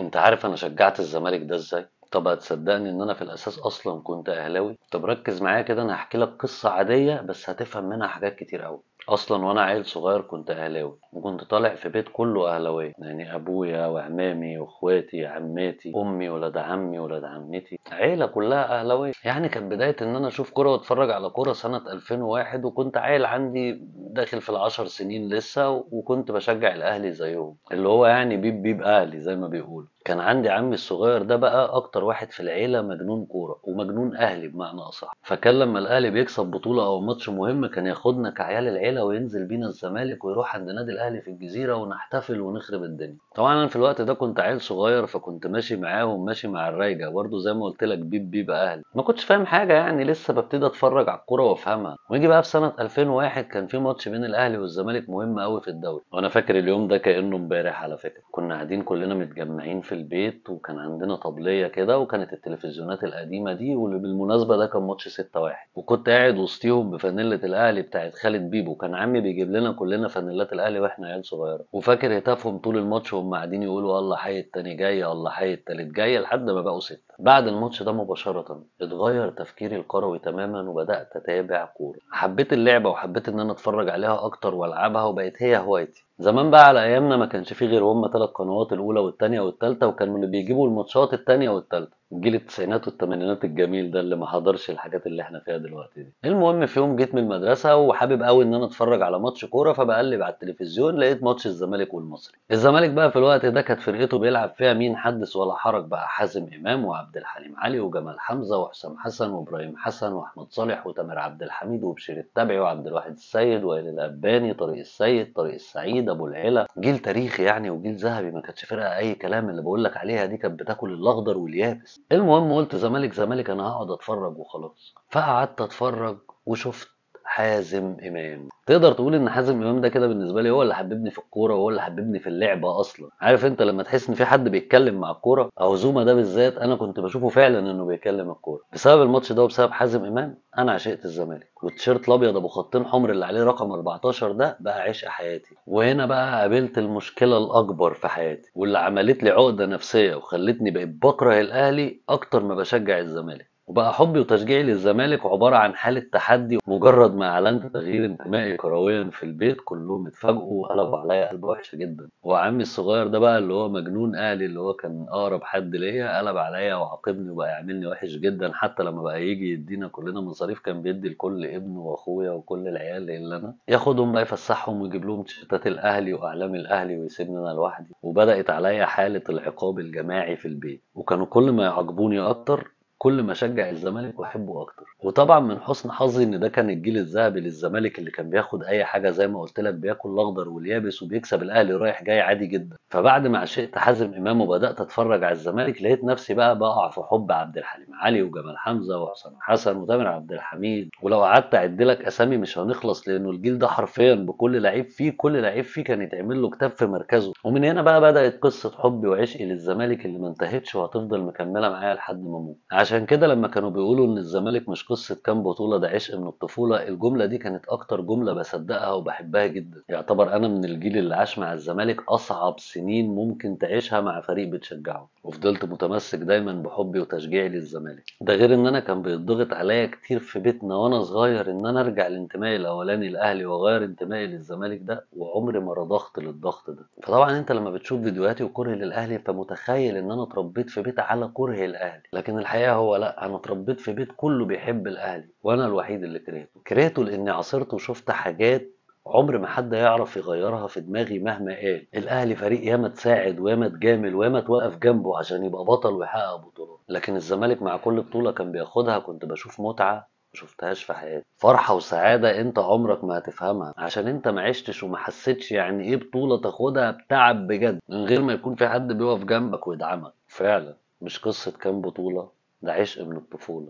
انت عارف انا شجعت الزمالك ده ازاي؟ طب هتصدقني ان انا في الاساس اصلا كنت اهلاوي؟ طب ركز معايا كده، انا هحكي لك قصة عادية بس هتفهم منها حاجات كتير قوي. اصلا وانا عيل صغير كنت اهلاوي، وكنت طالع في بيت كله اهلاويه، يعني ابويا وعمامي واخواتي عماتي امي ولاد عمي ولاد عمتي، عيله كلها اهلاويه. يعني كانت بداية ان انا اشوف كورة واتفرج على كورة سنة 2001، وكنت عيل عندي داخل في 10 سنين لسه، وكنت بشجع الاهلي زيهم، اللي هو يعني بيب بيب اهلي زي ما بيقولوا. كان عندي عمي الصغير ده بقى اكتر واحد في العيلة مجنون كورة ومجنون اهلي بمعنى اصح، فكان لما الاهلي بيكسب بطوله او ماتش مهم كان ياخدنا كعيال العيلة وينزل بينا الزمالك ويروح عند نادي الاهلي في الجزيرة ونحتفل ونخرب الدنيا. طبعا انا في الوقت ده كنت عيل صغير، فكنت ماشي معاه وماشي مع الرايجه برضه زي ما قلت لك بيب بيب اهلي، ما كنتش فاهم حاجة يعني، لسه ببتدي اتفرج على الكورة وافهمها. ونيجي بقى في سنة 2001 كان في ماتش بين الاهلي والزمالك مهم قوي في الدوري، وانا فاكر اليوم ده كانه امبارح على فكرة. كنا قاعدين كلنا متجمعين في البيت، وكان عندنا طبليه كده، وكانت التلفزيونات القديمة دي، واللي بالمناسبة ده كان ماتش 6-1، وكنت قاعد وسطيهم بفانيله الاهلي بتاعت خالد بيبو. كان عمي بيجيب لنا كلنا فانيلات الاهلي واحنا عيال صغيرة، وفاكر هتافهم طول الماتش وهم قاعدين يقولوا الله حي التاني جاي، الله حي التالت جاي، لحد ما بقوا 6. بعد الماتش ده مباشرة اتغير تفكيري الكروي تماما، وبدات اتابع كورة. حبيت اللعبة وحبيت ان انا اتفرج عليها اكتر والعبها، وبقت هي هوايتي. زمان بقى على ايامنا ما كانش فيه غير هم 3 قنوات، الاولى والثانية والثالثة، وكانوا اللي بيجيبوا الماتشات الثانية والثالثة. جيل التسعينات والثمانينات الجميل ده اللي ما حضرش الحاجات اللي احنا فيها دلوقتي دي. المهم في يوم جيت من المدرسة وحابب قوي ان انا اتفرج على ماتش كورة، فبقلب على التلفزيون لقيت ماتش الزمالك والمصري. الزمالك بقى في الوقت ده كانت فرقته بيلعب فيها مين حدث ولا حرج بقى، حازم امام وعبد الحليم علي وجمال حمزة وحسام حسن وابراهيم حسن واحمد صالح وتامر عبد الحميد وبشير التبعي وعبد الواحد السيد وائل الاباني، طارق السيد، طارق السعيد، ابو العلا. جيل تاريخي يعني وجيل ذهبي، ما كانتش فرقه اي كلام اللي بقول لك عليها دي، كانت بتاكل الاخضر واليابس. المهم قلت زمالك زمالك، انا هقعد اتفرج وخلاص. فقعدت اتفرج وشفت حازم امام. تقدر تقول ان حازم امام ده كده بالنسبة لي هو اللي حببني في الكورة، وهو اللي حببني في اللعبة اصلا. عارف انت لما تحس ان في حد بيتكلم مع الكورة، او زوما ده بالذات انا كنت بشوفه فعلا انه بيكلم الكورة. بسبب الماتش ده وبسبب حازم امام انا عشقت الزمالك، والتيشيرت الابيض ابو خطين حمر اللي عليه رقم 14 ده بقى عشق حياتي. وهنا بقى قابلت المشكلة الاكبر في حياتي، واللي عملت لي عقده نفسية وخلتني بقيت بكره الاهلي اكتر ما بشجع الزمالك. وبقى حبي وتشجيعي للزمالك عبارة عن حالة تحدي. مجرد ما أعلنت تغيير انتمائي كرويا في البيت كلهم اتفاجئوا وقلبوا عليا قلبة وحشة جدا. وعمي الصغير ده بقى اللي هو مجنون أهلي، اللي هو كان أقرب حد ليا، قلب عليا وعاقبني وبقى يعملني وحش جدا. حتى لما بقى يجي يدينا كلنا مصاريف كان بيدي لكل ابنه وأخويا وكل العيال اللي أنا، ياخدهم بقى يفسحهم ويجيب لهم تيشيرتات الأهلي وأعلام الأهلي ويسيبني أنا لوحدي. وبدأت عليا حالة العقاب الجماعي في البيت، وكانوا كل ما يعاقبوني أكتر كل ما اشجع الزمالك واحبه اكتر. وطبعا من حسن حظي ان ده كان الجيل الذهبي للزمالك، اللي كان بياخد اي حاجة زي ما قلت لك، بياكل الاخضر واليابس وبيكسب الاهلي رايح جاي عادي جدا. فبعد ما عشقت حازم امام وبدات اتفرج على الزمالك، لقيت نفسي بقى بقع في حب عبد الحليم علي وجمال حمزة وحسام حسن وتامر عبد الحميد. ولو قعدت اعد لك اسامي مش هنخلص، لانه الجيل ده حرفيا بكل لعيب فيه، كل لعيب فيه كان يتعمل له كتاب في مركزه. ومن هنا بقى بدات قصة حبي وعشقي للزمالك اللي ما انتهتش وهتفضل مكملة معايا لحد ما اموت. عشان كده لما كانوا بيقولوا ان الزمالك مش قصة كام بطولة، ده عشق من الطفولة، الجملة دي كانت اكتر جملة بصدقها وبحبها جدا. يعتبر انا من الجيل اللي عاش مع الزمالك اصعب سنين ممكن تعيشها مع فريق بتشجعه، وفضلت متمسك دايما بحبي وتشجيعي للزمالك. ده غير ان انا كان بيتضغط عليا كتير في بيتنا وانا صغير ان انا ارجع لانتمائي الاولاني الاهلي واغير انتمائي للزمالك ده، وعمري ما رضخت للضغط ده. فطبعا انت لما بتشوف فيديوهاتي وكرهي للاهلي فمتخيل ان انا اتربيت في بيت على كره الاهلي، لكن الحقيقة هو لا، انا اتربيت في بيت كله بيحب الاهلي وانا الوحيد اللي كرهته. كرهته لاني عاصرته وشفت حاجات عمر ما حد يعرف يغيرها في دماغي مهما قال. الاهلي فريق ياما تساعد وياما تجامل وياما توقف جنبه عشان يبقى بطل ويحقق بطولات، لكن الزمالك مع كل بطولة كان بياخدها كنت بشوف متعة ما شفتهاش في حياتي، فرحة وسعادة انت عمرك ما هتفهمها عشان انت ما عشتش وما حسيتش يعني ايه بطولة تاخدها بتعب بجد من غير ما يكون في حد بيقف جنبك ويدعمك. فعلا مش قصة كام بطولة، ده عشق من الطفولة.